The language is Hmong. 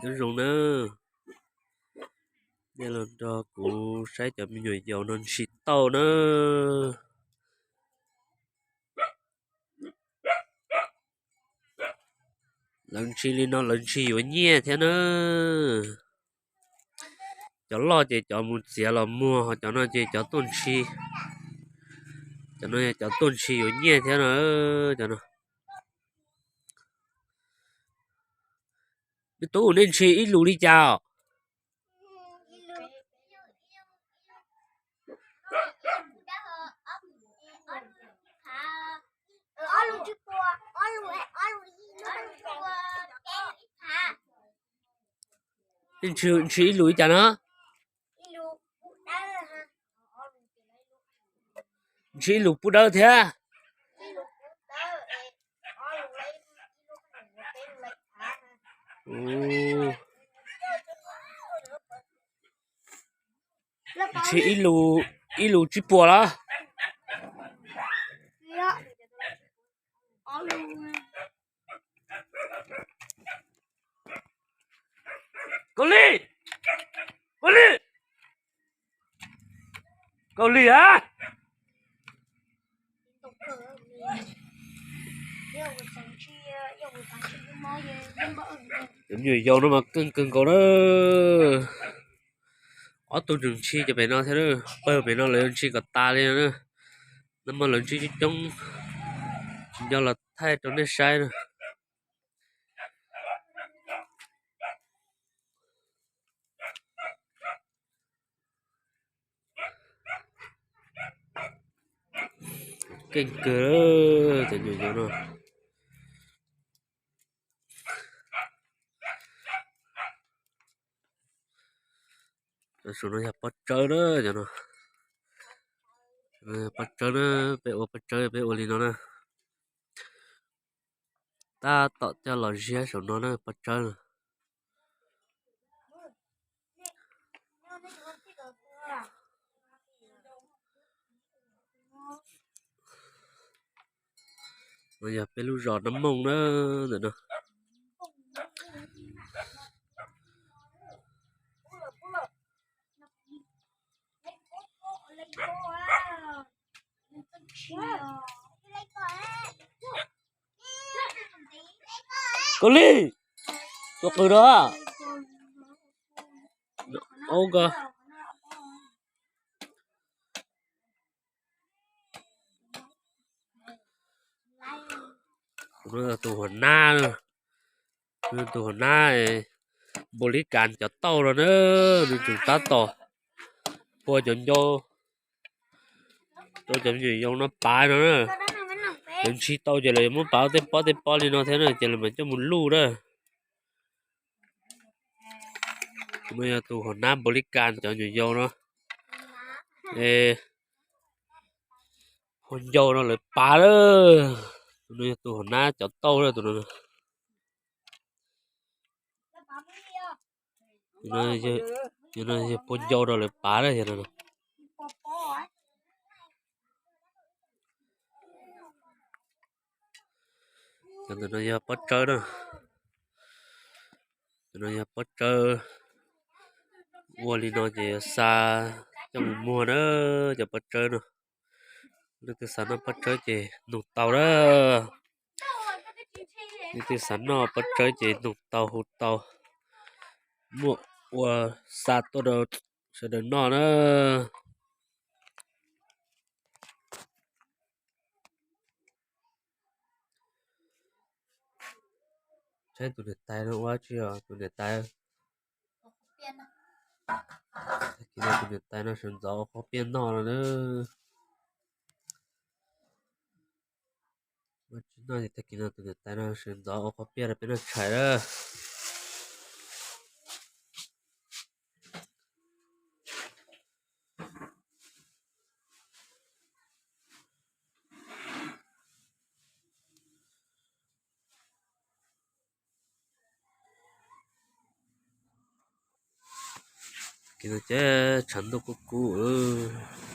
Nyob zoo nawb, nej los nrog kuv saib cov me nyuam yaus no ntshis tauj na. Lawv ntshis li no lawv ntshis yuav nyiaj thiab na. Cov loj ces cov mus txiav los muag, ho cov no ces cov tuaj ntshis, cov no yog cov tuaj ntshis yuav nyiaj thiab na. Cov no, me tub, nej ntshis ib lus li cas os? Nej ntshis ib lus li cas na? Ntshis ib lus pub dawb thiab. Ntshis ib lus, ib lus tsib puas los? Kaus Lig, Kaus Lig, Kaus Lig a. Cov me nyuam yaus no mas keej kawg nkaus na. Ob tug tseem ntshis cov pem no thiab, pawg pem no lawv ntshis kom tas li no na. Nag hmo lawv ntshis coob coob, tsis nco los thaij rau nej saib na. Keej kawg cov nyuam yaus no. Cov saum no yog pob tsawb na, cov no pob tsawb na, peb ua pob tsawb peb ua li no na. Tab tom coj los ziab saum no na pob tsawb no. No yog peb lub zos Nab Mooj na, ntawm no. Kaus Lig, tus qws no. Ub, tus huas nab, tus huas nab npaum li kas cov tauj no na, nws tseem tab tom pua cov ncau rau cov me nyuam yaus no pav no na. Lawv ntshis tau ces lawv yuav muab pav tej pob tej pob li no thiab na, ces lawv mam coj mus luj na. Tus no yog tus huas nab npaum li kas cov nyuam yaus no. Pua ncau no lawv pav lawm. Tus no yog tus huas nab cov tauj lawm tus no. Tus no yog pua ncau rau lawv pav na, yog no. Cov ntawm no yog pob tsawb na. Tus no yog pob tsawb. Ua li no ces yuav xa coj mus muag na, cov pob tsawb no. Leej twg xav noj pob tsawb ces nug tau na. Leej twg xav noj pob tsawb ces nug tau hu tau, muaj ua xa tuaj rau sawv daws noj na. Saib tus niam tais no ua tsi os, tus niam tais. Tag kis no tus niam tais no sawv ntxov ua qhob piaj noj no na. Ua tsi noj ces tag kis no tus niam tais no sawv ntxov ua qhob piaj rau peb noj tshais na. Kis no ces tshav ntuj kub kub.